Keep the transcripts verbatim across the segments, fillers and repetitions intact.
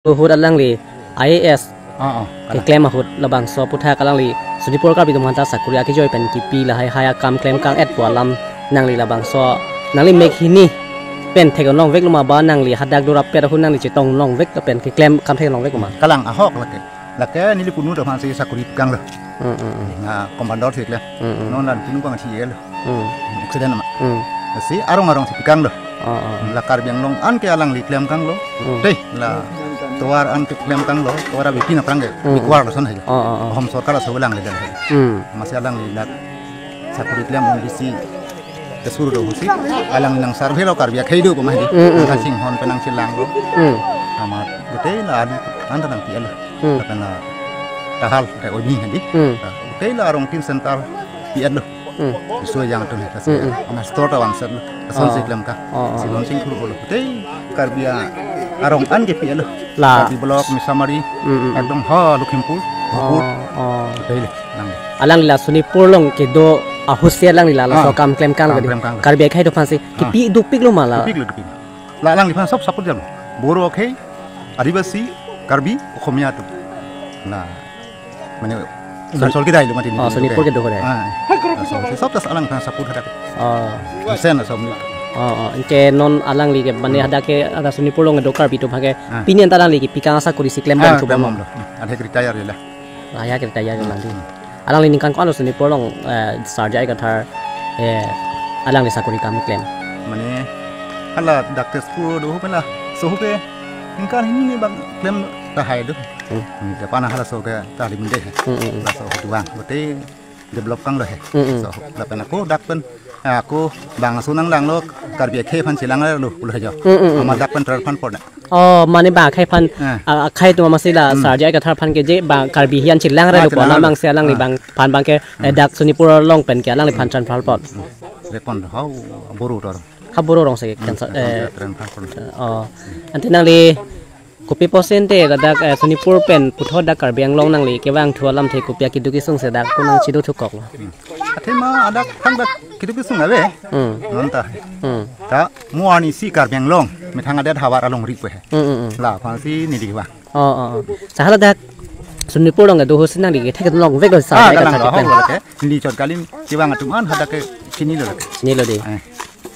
ahut alangli I A S Oh, oh, kalang. Keklem ahut labangso aputhak alangli Sonitpur Karbi atum aphanta sakori akejoi pen kipi lahai hai akam klem kang-et pu alam nangli labangso nangli mek hini pen thek-ong longvek lo ma ba nangli hadak dorap pet ahut nangli chetong longvek lo pen keklem akam thek-ong longvek lo ma? Kalang ahok lake. Lake neli punu do aphansi sakori kanglo. Hmm, hmm, hmm. Na commander si klem. Hmm, hmm. Non la punu bang si yelo. Hmm. Accident ma. Hmm. Si arong arong si pikanglo. Oh, oh. La Karbi Anglong an ke alangli klem kanglo. Hmm. Dei, la tovar an ke klem kanglo, tovar abipi na prang ke, Hmm, hmm. Bikuar lason hai. Oh, oh, oh. Ahom sorkar aso alangli dan hai. Hmm. Amatsi alangli dak sakori klem O B C ke suru do ahutsi, alang nang survey lo Karbi akhei do pu ma hai. Hmm, hmm, Nang hmm. Chinghon pen nangchelanglo. Hmm. Amat gotei la adi anta nangpi-etlo. Hmm. Lapen la tahal ke odi hai. Hmm. Gotei la arong tin center pi-etlo. Hmm. Iso yang atum hai kasi. Hmm, hmm. Amat store ta vangsetlo. Lasonsi Oh. klem kang. Oh, oh, Si oh. Lonsing Kro lo. Gotei Karbi arong an ke pi-etlo. La. Karbi Block, Misamari, Hmm, hmm, hmm. ekdom ha Lakhimpur, Oh, Hopur. Oh. Gotei le, nang. Alangli la Sonitpur along kedo ahutsi alangli la laso Ah. kam klem kang Kam lagi. klem kang. Karbi akhei atum aphansi. Ah. Kipi dopik lo ma la? Dopik lo, dopik. La alangliphan sob support jalo. Boro akhei, Adivasi, Karbi, Okhomia atum. La, mane, Son- Arunachal kedai lo mati ni Oh, tu Sonitpur ke. kedo kedai. Ah. Laso, sob tas alangphan support hadak. Oh. Sen asom ni. Oh, oh. Anke non alangli ke mane Hmm. hadak ke ada Sonitpur along do Karbi atum aphan ke Ah. pini anta alangli kipi kang asakori si klem Ah, bom chu klem bom bom lo. Hmm. Ada retire ya lah. Ah, ya kita ya Hmm. nanti. Hmm. Alangli ningkan ko-an lo Sonitpur along, eh, Sar J I Kathar, eh, alangli sakori kam klem? Mane, hala dak Tezpur do ho pela, so ho pe, ningkan hini ni bang klem ta hai do. Hmm. Hmm, depan halaso ke ta lim de. Hmm, hmm, hmm. Laso ho duang, gotei develop kanglo he. Hmm, hmm. So, lapen ako dak pen, eh, ako bang aso nangdanglo, Karbi akhei aphan chelang lo, pulo jo. Hmm, hmm, hmm. Amat dak pen transfer pon. Oh, mane bang akhei aphan, Eh. ah, akhei atum amatsi la Hmm. Sar J I Kathar aphan ke je bang Karbi ahin chelang Ah, re lo chelang pon lo. Amang si alangli Ah. bang aphan bang ke, eh, Hmm. dak Sonitpur along pen ke alangliphan Hmm. transfer pon. Hmm. Repon hau boro tor. Ha boro arong si Hmm. cancer, Repon eh, transfer pon. Oh. Ante nangli kopi apotsi ante ladak, eh, Sonitpur pen puthot dak Karbi Anglong nangli kevang thu alamthe kopi akeduk kesung si dak ko nangchedo thukok lo? Hmm. Athema adak thang dak keduk kesung ave. Hmm. Non ta. Hmm. Ta mo arnisi Karbi Anglong methang adet havar alongri pu he. Hmm, hmm, hmm. Laphansi neli kevang. Oh, oh, oh. Sa hala dak Sonitpur along kedo ahutsi nangli kethek longvek lo Sar Ah, J I kalang Kathar lo, keklem? Ahok lo lake. Neli chot kali kevang atum an hadak ke chinilo lake. Chinilo dei. Eh.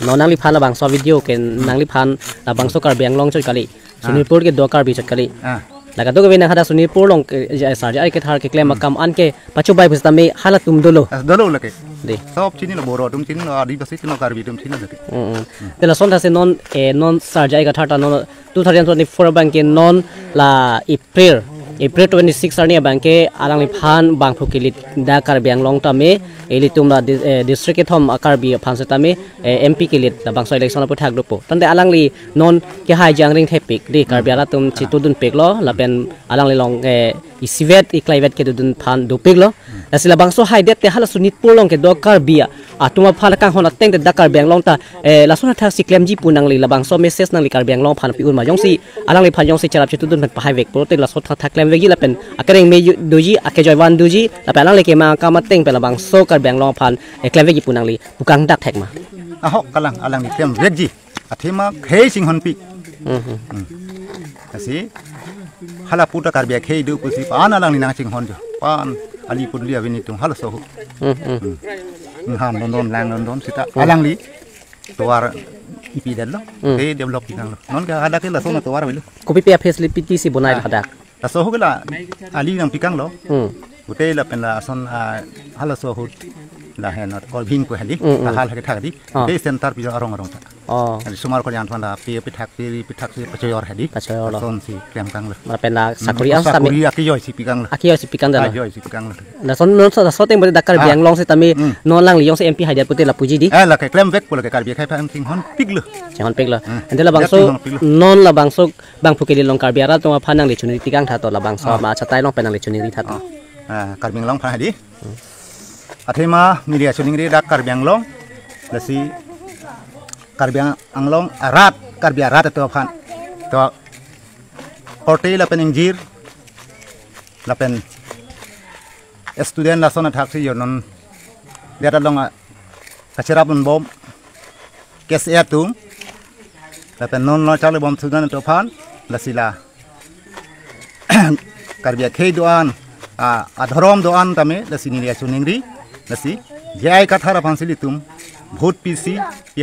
Non nangliphan labangso video ke nangliphan labangso Karbi Anglong chot kali. Ah. Sonitpur kedo Karbi chot kali. Ah. La kadokave nang hadak Sonitpur along ke, eh, Sar J I Kathar keklem Hmm. akam an ke pachobai pusitame halatum dolo. Ah, dolo lake. Dei. Sob chinilo, Boro atum chinilo, Adivasi chinilo, Karbi atum chinilo lake. Mm, mm. Hmm. Te lason thasi non, eh, non Sar J I Kathar ta non two thousand twenty-four abang ke non la April, April twenty-six arni abang ke alangliphan bangphu kelit dak Karbi Anglong tame, ilitum la di-, eh, district kethom a-Karbi aphan setame, eh, M P kelit labangso election aputhak dopo. Tangte alangli non kehai jangring thepik dei, Karbi Hmm. arat atum Ah. chetudunpik lo, lapen alangli along, eh, isivet, iklaivet kedodun aphan dopik lo. Hmm. Lasi labangso haidet te hala Sonitpur along kedo Karbi atum aphan kanghon ateng te dak Karbi Anglong ta, eh, lason athak si klemji pu nangli labangso message nangli Karbi Anglong aphan pi-un ma, jongsi alangliphan jongsi cherap chetudun pen pahai vek pulote laso athak klemvekji lapen akereng me ju-, doji, akejoi van doji, lapen alangli kemang akam ateng pen labangso Karbi Anglong aphan, eh, klemvekji pu nangli pu kangdak thek ma? Ahok kalang, alangli klemvekji. Athema khei chinghonpik. Mhm. Hmm. Lasi hala puta Karbi akhei do pusi pan alangli nangchinghon jo. Pan ali pudli aveni tung halaso ho. Mhm. Hmm. Nang ham london lang london sita Hmm. alangli tovar ipi detlo. Hmm. Ke develop pi kanglo. Non ke hadak ke laso na tovar avelo. Kopi pi a-facility si bonai Ah. hadak? Laso ahut ke la ali nangpi kanglo. Hmm. Gotei lapen lason, ah, halaso ahut lahen or kolbing ko hali, Hmm, hmm. tahal hake thak di. Ah. Gotei center pi arong arong ta. Oh. Hali sumar ko jan phan la pi pithak pi pithak si pachoyor hali. Pachoyor lo. Lasonsi klem kanglo. Lapen la Hmm, sakori ko ang sami sakori akejoi si pi kanglo. Akejoi si pi kang dalo. Akejoi si pi kanglo. Lason non so, so teng dak Karbi Ah. Anglong setame Hmm. non alangli jongsi M P haidet pute lapuji dei. Eh, lake klemvek pu lake Karbi akhei aphan chinghonpik lo. Chinghonpik lo. Hmm. Ante labangso Chinghonpik lo. non labangso bangphu kelit along Karbi arat atum aphan nangli choningri tikang tha to labangso Ah. ma chatai along pen nangli choningri tha to. Ah. Ah, Karbi Anglong aphan hadi. Hmm. Athema neli choningri dak Karbi Anglong. Lasi Karbi Anglong arat, Karbi arat atum aphan. To korte lapen ingjir lapen student lason athak si yo non dia along a kacherap un bom kes e atum. Lapen non lo charli bom student atum aphan lasi la Karbi akhei do-an, a, adhorom do-an tame, lasi neli achu ningri, lasi J I Kathar aphan si ilitum vote pisi, pi